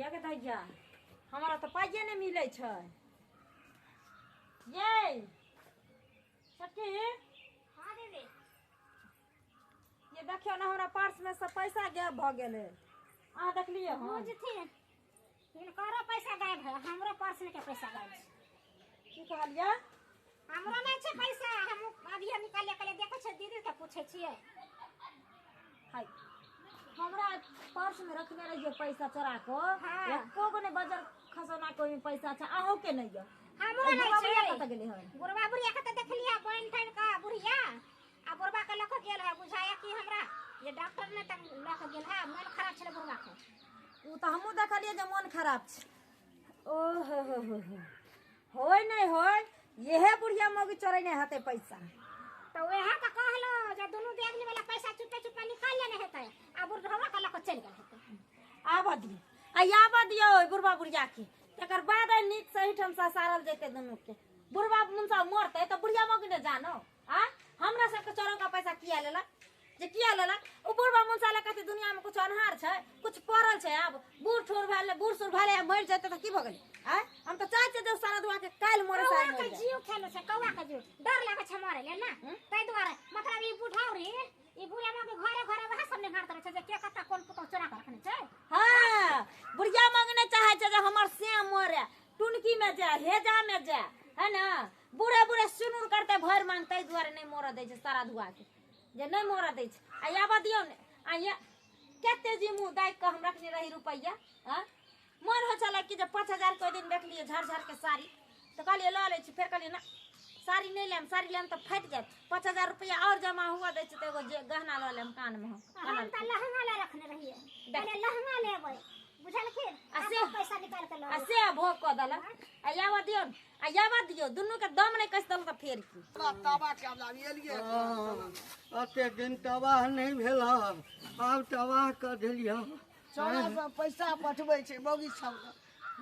दैया के दैया, हमरा तऽ पाइए नहि मिलै छै। ये सखी। हाँ दीदी। ये देखियौ ने, हमरा पर्स में से पैसा गायब भऽ गेलै। अहाँ देखलियै हन? बुझथिन, हिनकरो पैसा गायब है, हमरो पर्स में के पैसा गायब छै। की कहलियै? हमरो नहि छै पैसा। हम अभिये निकाले के देखै छै, दीदी के पूछै छियै। हाय, हमरा पर्स में रखने रहियै पैसा चोरा कऽ। हाँ। एको गो नहि बजर खसौना के ओहिमे पैसा छै। अहूँ के नहि यऽ? हमरो नहि बुढ़वा बुढ़िया छै। कतऽ गेलै हन? बुढ़वा बुढ़िया के तऽ देखलियै बनि ठनि कऽ, बुढ़िया आ बुढ़वा के लऽ कऽ गेल है। बुझाया कि हमरा जे डॉक्टर ने तक लऽ कऽ गेल है। मोन खराब छलै बुढ़वा के। ओ तऽ हमहूँ देखलियै जे मोन खराब छै। ओ हो हो हो हो, होय नहि होय, इहे बुढ़िया मौगी चोरेने हेतै पैसा। तऽ वएह तऽ कहलहुँ जे दुनू दियादनी वाला पैसा चुपे चुपे निकाल लेने हेतै आ बुढ़वा के लऽ कऽ चलि गेल हेतै। आबऽ दियौ, आ आबऽ दियौ ओहि बुढ़बा बुढ़िया के, तकर बाद एहि नीक से एहिठाम ससारल जेतै दुनू के। बुढ़बा मुनसा मरतै तऽ बुढ़िया मौगी ने जानो आ हमरा सबके चोरौका पैसा किया लेलक, जे किया लेलक। ओ बुढ़बा मुनसा लए कथी दुनिया में कुछ अन्हार छै, कुछ पड़ल छै? आब बूढ़ ठूर भेलै, बूढ़ सूढ़ भेलै आ मरि जेतै तऽ की भऽ गेलै? आँय, हम तऽ चाहै छियै जे सारा दुआ के काल्हि मरे कौआ सारा के मरि जाय। जीव खेलो छै, कौआ के जीव डर लागै छै मरे ले ना, ताहि दुआरे मतलब ई बुढ़ौरी, ई बुढ़िया माँ के घरे घरे वएह सब निहारत रहै छै जे के कतऽ कोन पुतोह चोरा कऽ रखने छै। हाँ, बुढ़िया मांगने चाहे छै जे हमर श्याम मरे, टुनकी में जाय, हेजा में जाय, है ना? बूढ़े बूढ़े सुनुर करते भरि मांग, ताहि दुआरे नहि मरऽ दै छै सारा धुआ के, जे नहि मरऽ दै छै। आ आबऽ दियौ ने। आ ये कते जी मुँह दागि कऽ हम रखने रही रुपैआ। आँ, मन होइ छलै कि जे 5000 के ओहि दिन देखलियै झाड़ झाड़ के साड़ी, तऽ कहलियै लऽ लै छी। फेर कहलियै ना, साड़ी नहि लेब, साड़ी लेब तऽ फाटि जायत। 5000 रुपैआ आओर जमा हुअ दै छै तऽ एगो जे गहना लऽ लेब कानमे हम। हम तऽ लहंगा लए रखने रहियै, पहिले लहंगा लेबै, बुझलखिन? आ से अपन पैसा निकाल के लऽ आ से भोग कऽ देलक। आ आबऽ दियौ ने, आ आबऽ दियौ दुनू के दम नहि कसि देलक तऽ फेर की? तबा के आब एलियै। अते दिन तबाह नहि भेल, आब तबाह कऽ देलियै। चौरा सब पैसा पठबै छै मौगी सबके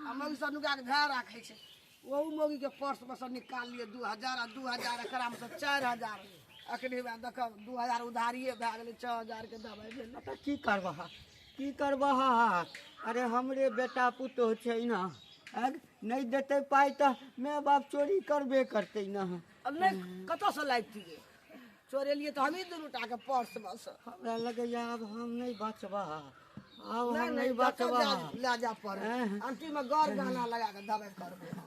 आ मौगी सब नुका के धए राखै छै। ओहू मौगी के पर्स मे सब निकाललियै 2000 आ 2000, एकरा मे सब 4000। अखनी वएह देखब, 2000 उधारिये भए गेलै, 6000 के दबाइ भेलै। तऽ की करबह, की करबह? अरे, हमरे बेटा पुतोह छै ने, आँय? नहि देतै पाइ तऽ माय बाप चोरी करबे करतै ने। अब नहि, कतऽसँ लाबितियै? चोरेलियै तऽ हमही दुनू टा के पर्स मे से। हमरा लगैया आब हम नहि बचबा, आब नहि हम नहि नहि बचबा। लए जा पड़े हैं? अंतिम मे गर गहना लगा के दबाइ करबै हम।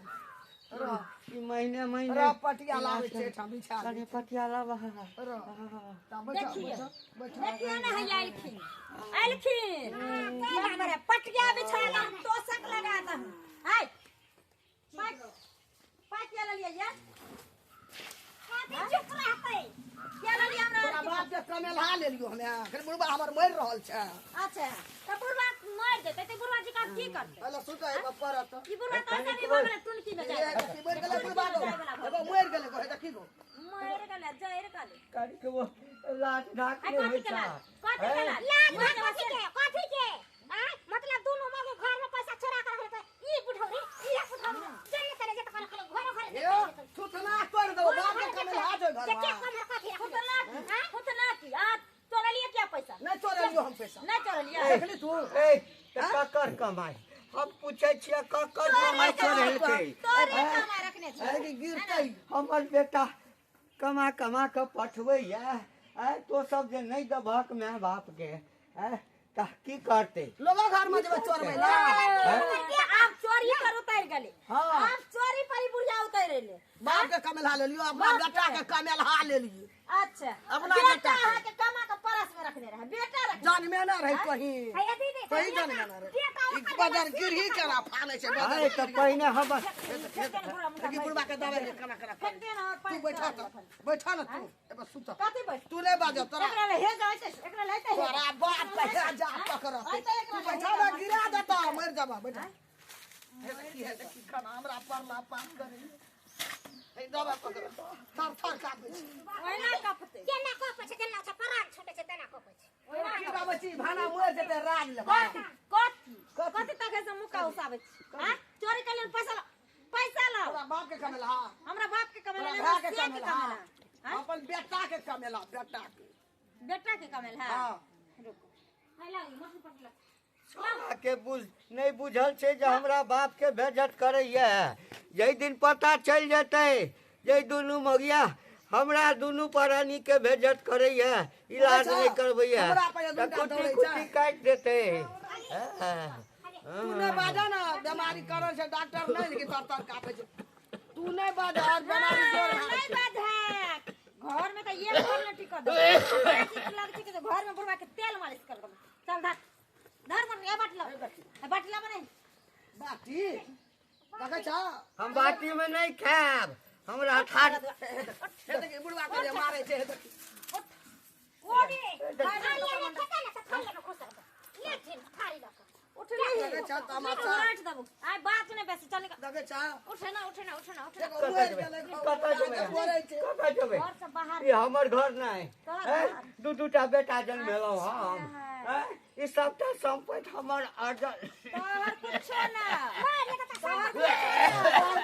रह। ई महीने महीने रह, पटिया लाबै छै एहिठाम बिछा दै। अरे, पटिया लाबह। रह, तऽ बैठ। देखिए। बैठ, बैठ। देखियौ ने, हैया एलखिन, एलखिन। बराबर पटिया बिछा दहु, तोशक लगा दहु। हाय, पाइ, पाइ किया लेलियै ये? कथी चुप रहतै? किया लेलियै हमरा? तोरा बाप के कमेलहा लेलियो हमे। एखन बुढ़बा हमर मरि रहल छै। अच्छा, तऽ बुढ़बा मरि जेतै तऽ बुढ़बा जी का की करतै? पहिले सुतै पड़त। ई बुढ़बा तऽ ऐसे भी भऽ गेलै टुनकी में जाय। देखी, मरि गेलै बुढ़बा गो, एगो मरि गेलै गो, हे देखी गो। मरि गेलै, जरि गेलै। कनिक वो लाज ढाक आ नहि कथी होइ के छै। लाज, कथी के लाज? लाज भाग कथी के, कथी के? आँय, मतलब दुनू मौगी घर में पैसा चोरा के रखलकै। ई बुढ़ौरी, ई बुढ़ौरी जन्ने चले जेतै, खाली खाली घरे घरे। हे, थुथना तोड़ि देबो। बाप के कमेलहा छै घर जे के कम है कथी रखने? फुतना की, फुतना की? आ चोरलियै क्या पैसा? नहि चोरेलियो हम पैसा। नहि चोरलियै? देखली तू? ए, तऽ ककर कमाइ हम पूछै छियै, ककर कमाइ चोरेलकै? तोरे कमाइ रखने छै। हे कि गिरतै। हमर बेटा कमा कमा कऽ पठबैया, आँय? तो सब जे नहि देबहक माय बाप के, आँय, तऽ की करतै? लोगो घर में जेबै चोरबै ला? आब चोरी पर उतरि गेलै। हाँ। आब चोरी पर ही बुढ़िया उतरि एलै। बाप के कमेलहा लेलियो, अपना बेटा के कमेलहा लेलियो। अच्छा, अपना बेटा बेटा के। अहाँके कमा के परस में रखने रहे, बेटा रखने। जानमे ना रहे कहीं। हैया दीदी, कहीं जानमे ना रहे। बेटा ई बदर गिरही केना फानै छै बदर। आँय, तऽ पहिने हम देखी, बुढ़बा के दबाइ के केना केना फेंक दे ना और तू पानि बैठा चढ़ा तऽ देलखन। बैठा ने तू एबे सुत। कथी बैठ? तू नहि बाजब तोरा। एकरा ले हे जाय छै, एकरा ले हे। तोरा बाप के हे जा पकड़ते। अइते एकरा तू ले बैठा हे ने जा। गिरा देता, मरि जाबा। बैठा, हे देखी, हे देखी, खाना हमरा पड़ला पाप करे। हे, दबा पकड़, थर थर कापै छै। ओहिना कपतै। केना कपै छै, केना छै, पराग छूटै छै तेना कपै छै। की बाबा छी, भाना मरि जेतै, राज लेबै। कथी, कथी, कथी तक से मुक्का उसाबै छी? हां, चोरी कर लेल पैसा ला, पैसा लाओ। तोरा बाप के कमेलहा? हमरा बाप के कमेला? तोरा हमरा भाय के से के कमेलहा? कमेला? हाँ? अपन बेटा के कमेला, बेटा के। बेटा के कमेला? हाँ। रुको। हैला मौसी पकड़। के बुझ नहि बुझल छै जे हमरा बाप के बेइज्जत करैया। जाहि दिन पता चलि जेतै जे दुनू मगिया हमरा दुनू प्राणी के बेइज्जत करैया, इलाज नहि करबैया, तऽ कुट्टी कुट्टी काटि देतै। तू नहि बाजऽ ने, बेमारी करल छै डॉक्टर नहि, लेकिन तर तर कापै छै। तू नहि बाजऽ और बेमारी जोर नहि बाजऽ। घर में तऽ एक घर नहि टिकत लग छै कि घर में बुढ़वा के तेल मालिश कर देबै। चल धर धर मन ए बाटला बाटला बने बाटी देखै छ। हम बाटी में नहीं खायब, हमरा ठाठ हे देखी बुढ़वा के जे मारै छै। हे देखी ओरे थाली में खेतै ने तऽ थाली में खुश रहबै। ले छिन थाली लऽ कऽ उठ ले देखै छ तमाशा उठ देबो। आइ बात नहि बेसी, चल निकल। देखै छ। उठे ना उठे ना उठे ना उठे। देखो मरि गेलै, कतऽ जेबै? मरै छै। कतऽ जेबै? घर से बाहर। ई हमर घर नहि, दू दूटा बेटा जन्मेलहुँ हम। ई सबटा सम्पत्ति हमर अर्जन। तोहर कुछो ना,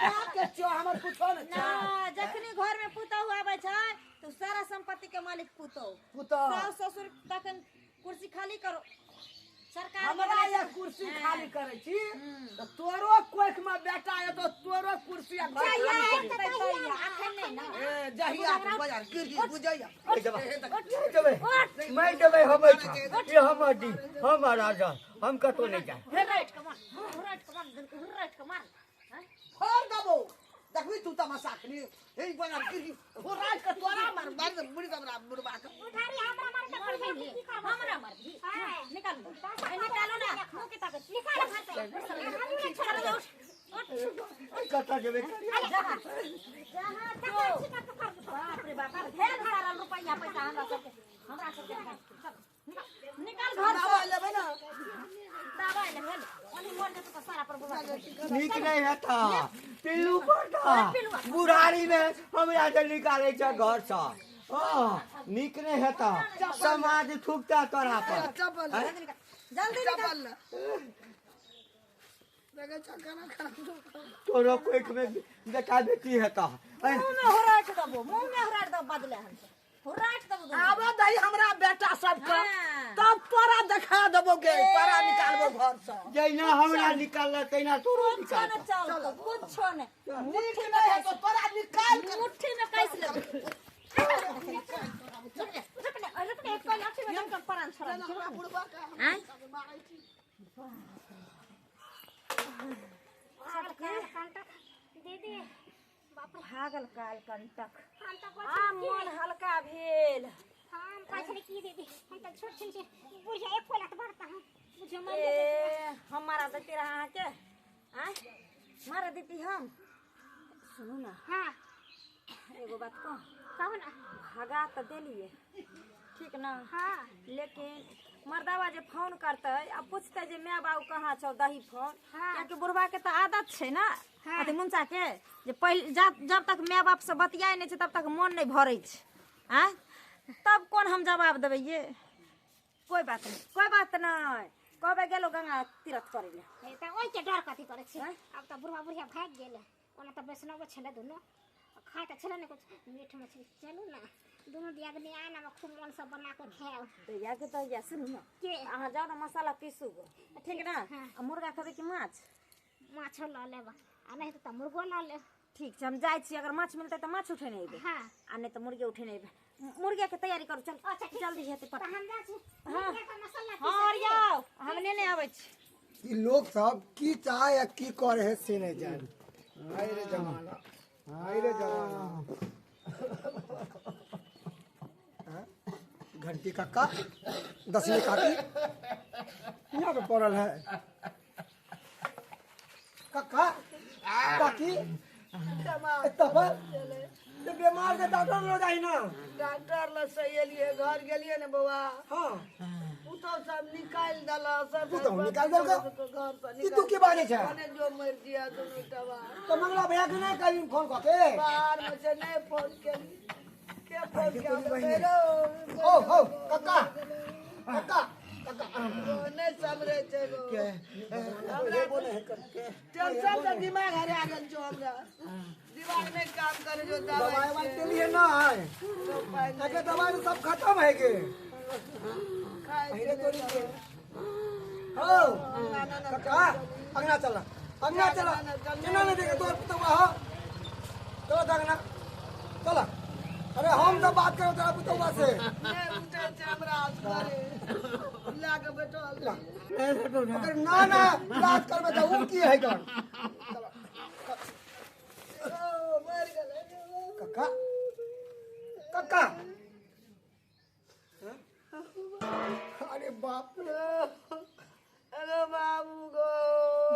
बाप के छौ, हमर कुछो न ना। जखनी घर में पुतहु आबै छै तो सारा संपत्ति के मालिक पुतहु। पुतहु सास ससुर तखन कुर्सी खाली करो। सरकार हमरा ये कुर्सी खाली करै छी तऽ तोरो कोख में बेटा एतो, तोरो कुर्सी आ घर खाली करी। अखन नहि ना। ए जहिया बाजार गिर गिर बुझैया। जेबै मरि जेबै हम एहिठाम। ई हमर दी, हमर राजा, हम कतहु नहि जायब। हुर्राट के मार, हुर्राट के मार, हुर्राट के मार। फोड़ देबो, देखबी तू तमाशा खनी। हे बाजार गिर गिर हुर्राट के तोरा मार मार दे बुढ़ी हमरा बुढ़बा के। उधारी हमरा मारे तऽ मरबी की करबै? हमरा मरबी। निकाल निकालो ना, मुंह के ताकत निकाल घर से। चल उठ उठ। कतऽ जेबै? जहाँ जहाँ जो। बाप रे बाप, ढेर सारा रुपया पैसा हमरा सबके, हमरा सबके। चल निकाल घर से। दबाइ लेबै ना। दबाइ ले भेल ओनी मर जेतौ तऽ सारा पर बुढ़वा। नीक नहि हेतऽ पिल्लू पड़ता बुढ़ारी में हमरा जे निकालै छै घर से। नीक नहि हेतऽ, समाज थूकता तोरा पर। चप्पल जल्दी चप्पल ले। देखै छ खाना खराब। तोरो कोख में बेटा बेटी हेतऽ। मुंह में हुराट देबो, मुंह में हुराट देबो, बदले हम हुराट देबो। आबो दही हमरा बेटा सबके, हाँ। तब तोरा देखा देबो गे, तोरा निकालबो घर से। जहिना हमरा निकालल तहिना तोरो कुछो निकालतौ। न चलतो, कुछो न। नीक नहि हेतौ, तोरा निकाल के मुट्ठी में कैस लेबो। रुक ने रुक ने, एक लाठी में जमकर परान छोड़ा। हमरा बुढ़बा के आँय? मारै छी। दीदी बाप रे, भागल काल कंटक। हम तऽ आ मन हल्का भेल। हम कहै छली की दीदी, हम तऽ छोट छिन छी, बुढ़िया एक लात मारता हम बुझियो मरि ए जेतै। हम मारा देती रहा अहाँके? आँय मारा देती हम? सुनू ना। हाँ एगो बात कहूँ? कहू ना। भगा तऽ देलियै ठीक ना? हाँ। लेकिन मर्दावा जे फोन करतै आ पूछतै जे my बाबू कहाँ छौ, दही फोन। हाँ। कियाकि बुढ़वा के तऽ आदत छै ना। हाँ। अथी मुनसा के जे पहिले जब तक my बाप से बतियाइ नहि छै तब तक मन नहि भरै छै। आँय तब कोन हम जवाब देबै? ये कोई बात नहीं, कोई बात नहीं, कहबै गेलो गंगा तीर्थ करै लए। हे तऽ ओहिके डर कथी करै छी? आब तऽ बुढ़वा बुढ़िया भागि गेलै। ओना तऽ वैष्णवो छलै दुनू, खाइ तऽ छलै ने कुछ मीट मछली। चलू ना दुनू दियादनी आन खूब मनसँ बना कऽ खायब। दैया के दैया सुनू ना। के? अहाँ जाउ ने मसाला पीसू गो, ठीक ना? हाँ। आ मुर्गा खेबै कि माछ? माछो लऽ लेब आ नहि हेतै तऽ मुर्गो लऽ लेब। ठीक छै, हम जाइ छी। अगर माछ मिलतै तऽ माछ उठेने अयबै। हाँ। आ नहि तऽ मुर्गे उठेने अयबै। मुर्गे के तैयारी करू, चल। अच्छा, ठीक जल्दी छै। हेतै तऽ हम जाइ छी। हाँ। मुर्गाके मसाला हाँ पीसै और छी। जाउ, हम लेने आबै छी। ई लोग सब की चाहे या की करे है से नहीं जाने। हाय रे जमाना, हाय रे जमाना। हाँ? घंटी काका, दसनी काकी यहाँ पे पड़ल है। काका काकी एतऽ पर ते बीमार के डॉक्टर लग जाही ना। डॉक्टर लग से एलियै, घर गेलियै ने बौआ। हाँ। पुतहु सब निकालि देलक सब। पुतहु निकालि देलकौ? घर से। ई तू की बाजै छै? कने जो मरि जिया दुनू टबा। तऽ मंगला भैया के नहि कहली फोन कऽ के? बाहर में छै, नहि फोन केली। के फोन के ओ हो काका काका काका आराम करू। नहि समरे छै गो। हे बोले है करके। टेंशन से दिमाग हरा गेल छौ हमरा, दिमाग नहि काम करे जो। दवाई दवाई why देलियै नहि? एके दवाई तो सब खत्म है गे। खाइ अरे तोरी के। हो काका अंगना चल, अंगना चल, केना नहीं देखे तोर पुतौआ हो। चलो अंगना चल। अरे हम तो बात करो तेरा पुतौआ से। नहि उठै छै हमरा असगरे लए के बैठल। अगर ना ना बात करबे त उ की है कर। ओ मरि गेलै। काका काका, अरे बाप रे, अरे बाबू गो,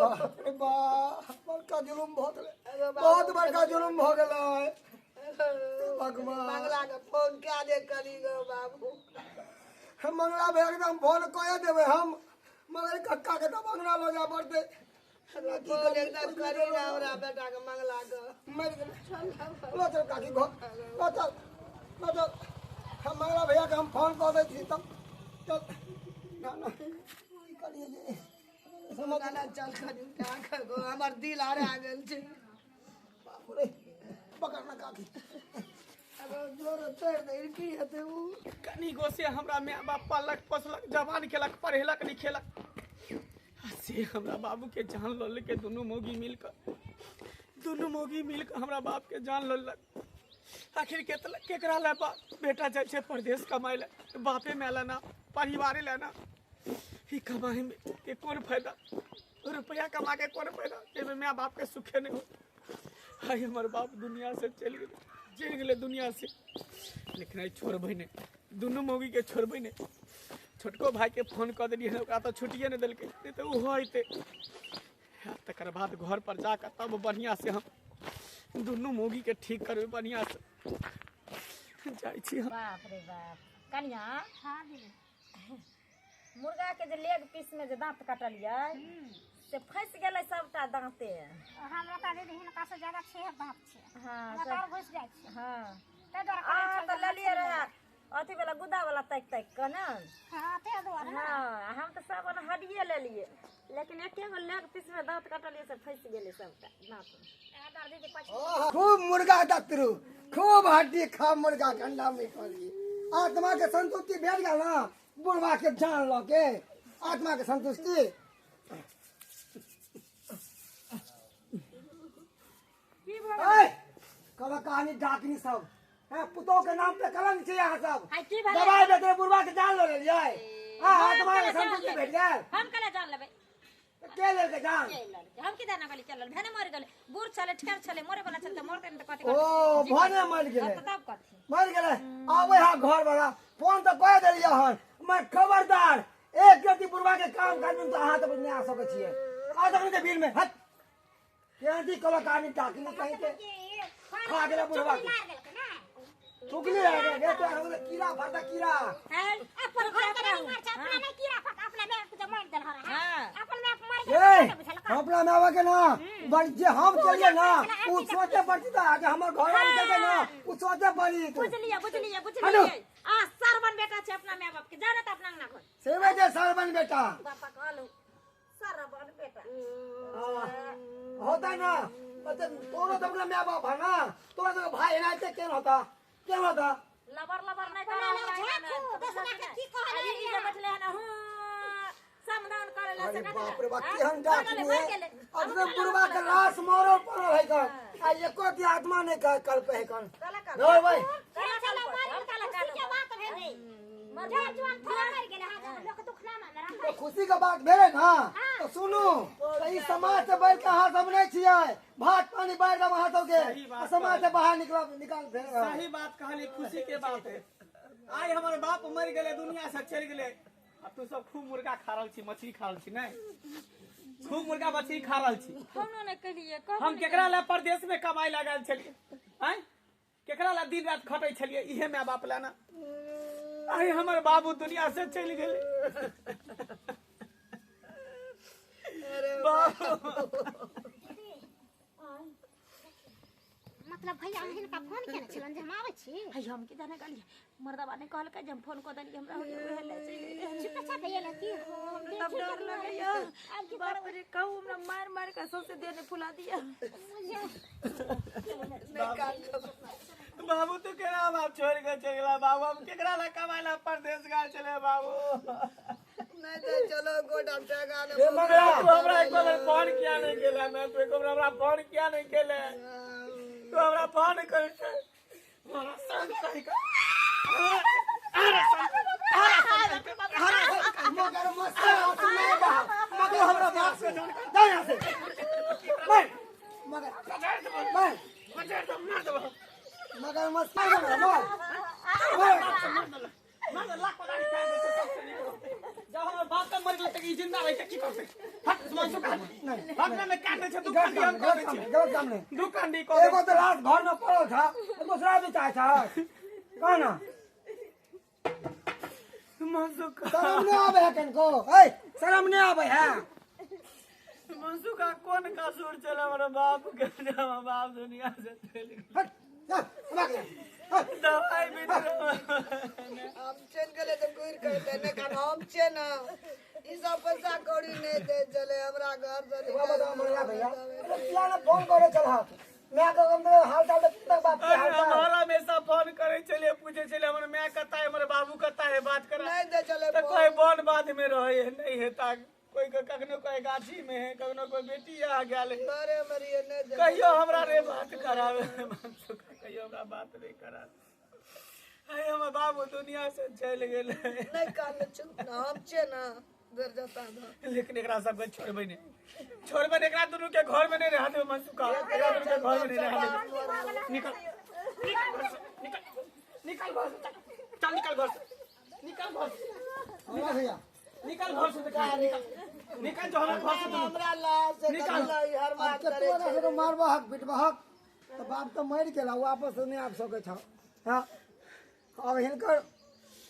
बाप रे बाप, बड़का जुलुम भऽ गेलै, बहुत बड़का जुलुम भऽ गेलै। भगवान मंगला के फोन कए दे करी गो बाबू। हम मंगला भैया के हम फोन कए देबै हम, मगर कक्का के तब अंगना लऽ जाय पड़तै। फोन एकदम करी ना हमरा बेटा के मंगला के। मरि गेलै। लऽ चल काकी घर, लऽ चल, लऽ चल। हम मंगला भैया के हम फोन कऽ दै छी तब चल। ना ना की करियै जे समझ ना चल करी उठा के गो, हमर दिल हरा गेल छै। बाप रे, पकड़ ना काकी। अगर जोर तोड़ि दे की हेतै उ। कनी गो से हमरा माय बाप पालक पोसलक, जवान केलक, पढ़ेलक लिखेलक, आ से हमरा बाबू के जान लऽ लेलकै। दुनू मौगी मिल कऽ, दुनू मौगी मिल कऽ हमरा बाप के जान लऽ लेलक। आखिर केतना केकरा लए बाप बेटा जाइ छै परदेश कमाइ लए? बापे माय लए ना, परिवारे लए ना। ई कमाइ में के कोन फायदा? रुपया कमा के कोन फायदा एहिमे माय बाप के सुखे नहि हो। आइ हमर बाप दुनिया से चलि गेलै, चलि गेलै दुनिया से, लेकिन आइ छोड़बै नहि, दुनू मौगी के छोड़बै नहि। छोटको भाई के फोन कऽ देलियै, ओकरा तऽ छुट्टिए नहि देलकै, नहि तऽ ओहो अयतै। तकर बाद घर पर जाकऽ तब बढ़िआँ से हम दुनू मौगी के ठीक करबै, बढ़िआँ से जाइ छी हम। बाप रे बाप, कनिया हाँ दीदी। मुर्गा के जे लेग पीस में जे दांत कटलियै से फंसि गेलै सबटा दांते। हमरा तऽ दीदी हिनका से ज्यादा छह दांत छै। हाँ, हमरा तऽ आओर घुसि जाइ छै। हाँ, ताहि दुआरे आ कहै तऽ छल जे लेलियै मछली रहए अथी वाला गुदा वाला ताकि ताकि कऽ ने। हाँ ताहि दुआरे ने। हाँ, हम तऽ सब ओना हड्डिये लेलियै, लेकिन एके गो लेग पीस में दांत कटलियै से फंसि गेलै सबटा दांत। ताहि दुआरे दीदी कहै छै। खूब मुर्गा दतरू, खूब हड्डी खा मुर्गा के अंडा में खा। आत्मा के संतुष्टि भेट गेल ना बुढ़वा के जान लऽ के, आत्मा के संतुष्टि। कल कहानी डाकनी सब हैं, पुतोह के नाम पे कलंक छै अहाँ सब। हाय की भेलै? दवाई बेचले बुढ़वा के जान लऽ लेलियै। हाँ, हम आत्मा के केना जान संतुष्टि लेबै? भेट गेल। हम केना जान लेबै? के लेलकै जान? के लेलकै? हम की जाना कहली चलल भेने मरि गेलै, बूढ़ छलै, ठेर छलै, मरे वाला छलै तऽ मरतै ने तऽ कथी? ओ भने मरि गेलै, तब कथी मरि गेलै। आबै हा घर वाला फोन तऽ कऽ देलियै हन, मैं खबरदार एक रति बुढ़वा के काम काज में तऽ अहाँ तऽ नहि आ सकै छियै। आ तखन के भीड़ में हट केहन थी कल कहानी डाकनी कहीं के खा गेलै बुढ़वा के। मारि देलकै ने। चुगली रह गए तो हम कीड़ा फटा कीड़ा। अपन घर के नहीं मार छै, अपना नहीं कीड़ा फटा, अपना माय के मारि देल हरे। हाँ। अपन माय के मारि ए देल बुझलका। अपना माय बाप के ना बड़ जे हम केलिए ना उ सोचे पड़ती त जे हमर घर वाली के ना उ सोचे पड़ी। बुझलियै बुझलियै हेलो। बुझलियै। आ सरवन बेटा छै अपना माय बाप के जाने तऽ अपना अंगना घर से जे सरवन बेटा बापा कहलू सरवन बेटा। हाँ, होता ना मतलब तोरो तो अपना माय बाप है ना, तोरा तो भाई ना के केन होता, केन होता? लबर लबर नहि अपना करा लग झाँकू, दोसरा के की कहल ई जे बैठले हन हूं समाधान करे ला अरे से बाप रे बाप, केहन डाकनी है। अपने बुढ़वा के लाश मरल पड़ल है कन, आ एको दी आत्मा नहीं कल पे है कन। नहीं भाई चल चल मारि देलकै, खुशी के बात भेलै। जवान जवान थोड़ा मरि गेलै, हाँ, लोक दुख ना माने रहा। तो खुशी के बात भेलै ना तो सुनू, तो ई समाज से बढ़ के अहाँ सब नहीं छियै। भात पानी बांटि देब अहाँ सबके, सही बात आ समाज से बाहर निकलब निकाल भेल। सही बात कहली, खुशी के बात है। आइ हमर बाप मरि गेलै, दुनिया से चलि गेलै, आ तू सब खूब मुर्गा खा रहल छी, मछली खा रहल छी। नहि खूब मुर्गा मछली खा रहल छी। कोनो नहि कहलियै। हम केकरा लए परदेश में कमाइ लागल छलियै? आँय, केकरा लए दिन राति खटै छलियै? इहे माय बाप लए ना। आइ हमर बाबू दुनिया से चलि गेलै। बाबू मतलब भैया हिनका फोन केने छलन जे हम आबै छी। है हम की जाने गेलियै, मर्दबा नहि कहलकै जे हम फोन कऽ देलियै, हमरा होइए उएह लए चलि गेलै। चुपचाप एलै की हमरा तब डर लगैया। बाप रे, कहू हमरा मारि मारि कऽ सौंसे देह नहि फुला दिया। बाबू तू केना बाप छोड़ के चलि गेला? बाबू हम केकरा लए कमाइ लए परदेश गेल छलै बाबू? नहीं दे चलो गोटा टका ने रे मंगला तू हमरा एक बार फोन किया नहीं केला मैं तू एक बार हमरा फोन किया नहीं केले तू हमरा फोन कर छै हमरा संग कहि के मगर मस्का नहीं बा मगर हमरा बाप से जा यहाँ से मर मगर मर मगर मस्का मर मर मार लाख पदारी काट दे सबसे निक रहतै जब हमर बाप के मर गेलै त ई जिंदा रहि के की करतै हट सुमन सुखा नहीं हट ने काट दे छै दू गलत कांडी हम काम कर नहीं, दै छियै गलत काम नहीं दू कांडी कर एगो तो लाश घर में पड़ल था दूसरा भी चाहे था कह ना मनसुखा शर्म नहीं आवे है कनको ए शर्म नहीं आवे है मनसुखा कोन कसूर छलै हमर बाप के हमर बाप दुनिया से चलि गेल हट जा भाग जा हट। दवाई भी नहि हम चल गेले तो गुर कर देने का हम छे ना ई सब पैसा कौड़ी नहीं दे चले हमरा घर से हुआ बताओ मंगला भैया अरे किया ना फोन करे चल हाथ मैं को कम हाल चाल तो बाप के अरे हाल चाल हमारा हमेशा फोन करे छलिए पूछे छलिए हमर my कता है हमर बाबू कता है बात करा नहीं दे चले तो कोई वन बाध में रहे है नहीं है ता कोई के कखनो कोई गाछी में है कखनो कोई बेटी आ गेल है मरे मरिए नहीं दे कहियो हमरा रे बात करावे मनसुखा कहियो हमरा बात नहीं करावे अरे हमर बाबू दुनिया से चलि गेल है नहीं कान चुप ना हम छे ना घर जाता था लेकिन एकरा सबके छोड़बै नहि छोड़बै नहि एकरा दुनू के घर में नहीं रह देबै मनसुखा एकरा दुनू के घर में नहीं रह देबै निकल निकल घर से निकल निकल घर से चल चल निकल घर से निकल घर से मंगला भैया निकल घर से निकल निकल निकल जो हमरा घर से दुनू हमरा लाश से निकाल। निकाल हर अब बात करे केतनो ना मारबहक पिटबहक तो बाप तो मरि गेला वापस नहीं आबि सकै छौ हाँ अब हिनकर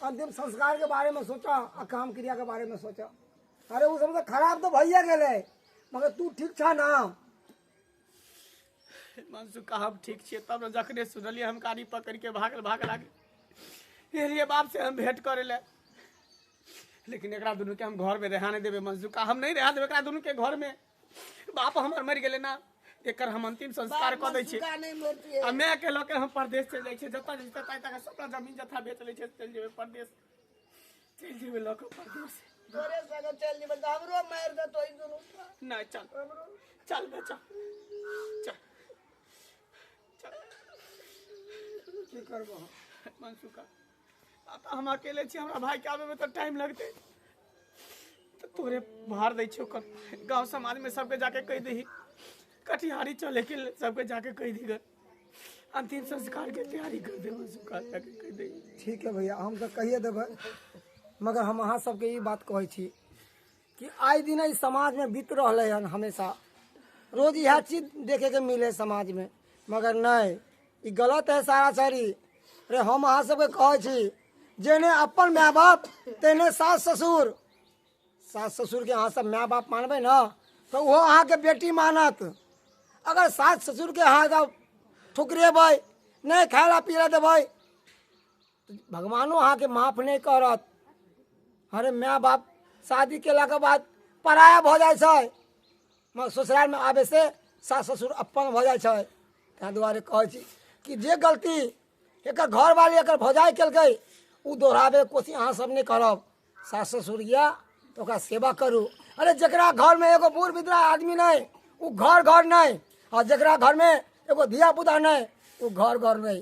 अंतिम संस्कार के बारे में सोचा आ काम क्रिया के बारे में सोचा। अरे वो सब तो खराब तो भैया गेलै मगर तू ठीक छा ना। मनसुखा हम ठीक छियै तब ने जखने सुनलियै हम गाड़ी पकड़ के भागल भाग लागल एलियै बाप से हम भेंट करे ले लेकिन एकरा दुनू के हम घर में रहा नहीं देबै मनसुखा हम नहीं रहा देबै एकरा दुनू के घर में। बाप हमर मरि गेलै ना एकर हम अंतिम संस्कार कऽ दै छियै सुखा नहीं मरती है आ my के लऽ के हम परदेश चलि जाइ छियै जतऽ जाइ ततऽ तक सबटा जमीन जथा बेच लै छियै चलि जेबै परदेश चलि जेबै लऽ कऽ परदेश तोरे संगे चल जेबै तऽ हमरो मारि देतो ई दुनू नहीं चल चल बच्चा चल चल की करबह मनसुखा अब हम अकेले छी हमरा भाई के आबे में तो टाइम लगते तो तोरे भार दै छियौ ओकर गांव समाज में सबके जाके कहि दही कटिहारी चले के सबके जाके कहि दी अंतिम संस्कार के तैयारी कर दे मनसुखा जाके कहि दही। ठीक है भैया हम तो कहिए देबै मगर हम अहाँ सबके ई बात कहै छी कि आइ दिन ई समाज में बीत रहलै हन हमेशा रोज इएह चीज देखे के मिले समाज में मगर नहीं ई गलत है सारा सारी। अरे हम अहाँ सबके कहै छी जेने अपन माय बाप तेने सास ससुर सास ससुर के अहाँ सब माय बाप मानबै ना तो ओहो अहाँके बेटी मानत। अगर सास ससुर के अहाँ ठुकरेबै नहीं खाय ला पी ला देबै तो भगवानो अहाँके माफ नहीं करत। अरे माय बाप शादी केलाके बाद पराया भऽ जाइ छै मगर ससुरालमे आबै से सास ससुर अपन भऽ जाइ छै। ताहि दुआरे कहै छी कि जे गलती एकर घरवाली एकर भौजाइ केलकै ओ दोहराबैके कोशिश अहाँ सब नहि करब। सास ससुर यऽ तऽ ओकरा सेवा करू। अरे जकरा घरमे एगो बूढ़ वृद्धा आदमी नहि ओ घर घर नहि आ जकरा घरमे एगो धिया पुता नहि ओ घर घर नहि।